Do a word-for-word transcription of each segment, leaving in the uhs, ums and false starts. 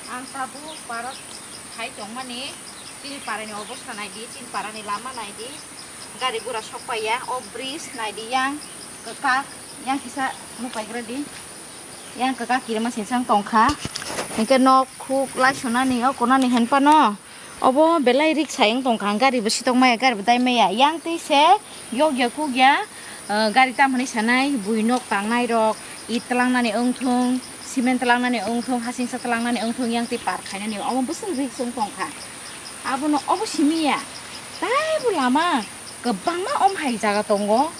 Ang tabuk parok hai tongmani, chini parani obosta naidi, chini parani lama naidi, gari gura sokpaiya, o bridge naidi, yang kwkak, yang kisa nukpaigradi, yang kwkak kirima sinsang tongkha, hinkhe nok khuk laisonani, o konani hinphano. Obo belai risk sayung tongkha, ang gari bo sitok maya, gari bo dai maya, yang twi se yok ya kuk ya, ah, gari tam hinwi sanai, bui nok tangnai rok, it twlangnani wngthung, cement twlangnani wngthung, hasingsa twlangnani wngthung, yang twi par khainani, omo bwswk risk wng tongkha. Abono obo simi ya, taibo lama kwbangma om hai jaga tongo,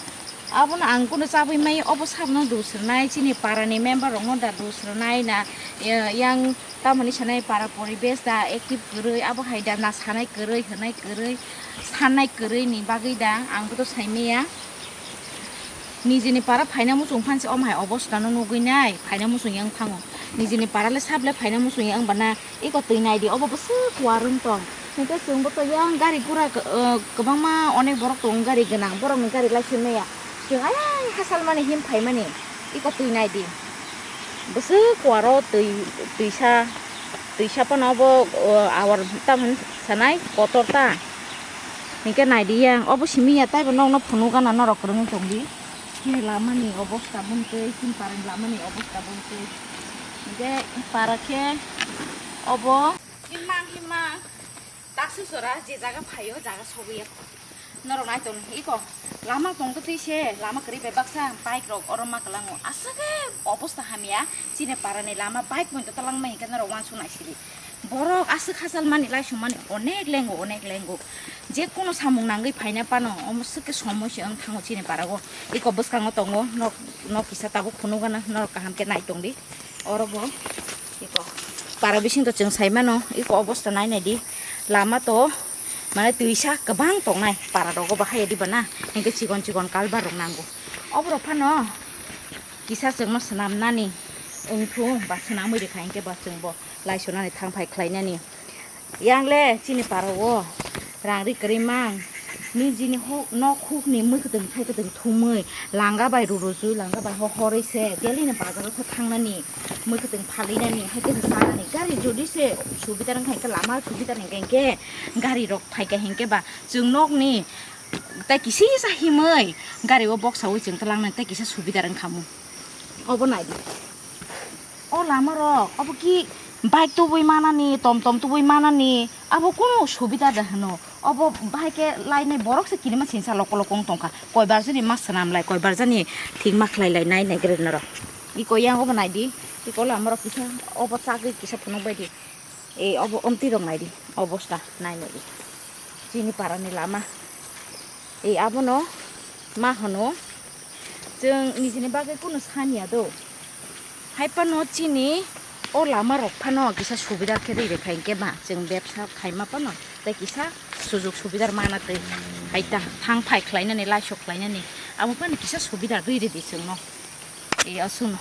abono ang kunu chabwi mai, obo sabno dusrwnai, chini parani member rokno da dusrwnai na, eh, yang Tamoni sanai para poribesh da active kwrwi, abo hai da na sanai kwrwi, hwnai kwrwi, sannai kwrwi ni bagwi da, ang boto saimaya. Nijini para phaina muchung phansi omo hai obosta no nugwi nai, phaina muchung yang thango. Nijini para le sable phaina muchung yang bana, iko twi nai di, obo bwswk warung tong. Hinkhe chwng boto yang gari gura, eh, kwbangma onek borok tongo gari gwnang, borok ni gari license maya. Chwng ayang hasal mani him phaimani. Iko twi nai di. Bwswk kuaro twi, twisa, twisa phano bo, o, awar tamoni sanai kotor ta. Hinkhe nai di yang, obo simi ya taibo nokno phunuk gana norok kwrwngwi tong di. Chini lamani obosta buntwi, chini parani lamani obosta buntwi. Hinkhe para khe obo himang himang. Taksuk sora je jaga phaio, jaga sogwi ya. Norok nai tong iko. Lama tong twi se, lama kwrwi bai baksa bike rok oro ma kwlango. Aswk khe obosta hamya, chini para ni lama bike pointo twlang mai hinkhe norok uansuk nai sidi. Borok aswk hachal mani, laisung mani onek lengo, onek lengo. Je kono samung nangwi phaina phano, omo swk khe somoi se wng thango chini para o. Iko bwskango tongo, nok, nok kisa tabuk phunuk gana, norok kaham khe nai tong di. Oro bo iko para bising to chwng sai mano, iko obosta nai nai di. Lama to mane twisa kwbang tongnai para rogo bahai di bana. Hinkhe chikon chikon kalbar rok nango. Oborok phano kisa chwngno swnam nani wngthung ba swnamwi rikha hinkhe ba chwngbo laisonani thang phai khlai nani. Yang le chini para o rang ri kwrwi mang. Nijini hok, nok huk ni mui kwtwng thai kwtwng thumui, langa bai rurujui, langa bai ho horoi se daily ni bazar o khe thangnani, mui kwtwng phalwi nani, hai khe chanani. Gari jodi se subida wngkha hinkhe, lama subida wngkha hinkhe, gari rok phaikha hinkhe ba chwng nok ni tei kisa kisa himwi gari o boksaui chwng twlang nani tei kisa subida wngkha mu. Obo nai di. O lama rok, obo ki bike tubui manani, tom tom tubui manani, abo kunu subida da hwno. Obo bahai khe lainai borok se kirima sinsa loko loko wng tongkha. Koibar jani ma swnam lai, koibar jani thik ma khlai lai nai nai gre norok. Iko yang obo nai di, iko lama rok kisa obo chagwi kisa phunuk bai di. Ei obo omtwi rok nai di, obosta nai nai di. Chini para ni lama. Ei abono ma hwno. Chwng nijini bagwi kunu saniya do. Hai phano chini o lama rok phano kisa subida khe rwi rwkha hinkhe ba chwng bebsa khaima phano tei kisa sujug subida mana twi hai ta thang phai khlainani, laisok khlainani abo phano kisa subida rwi rwdi chwngno. E, aswkno.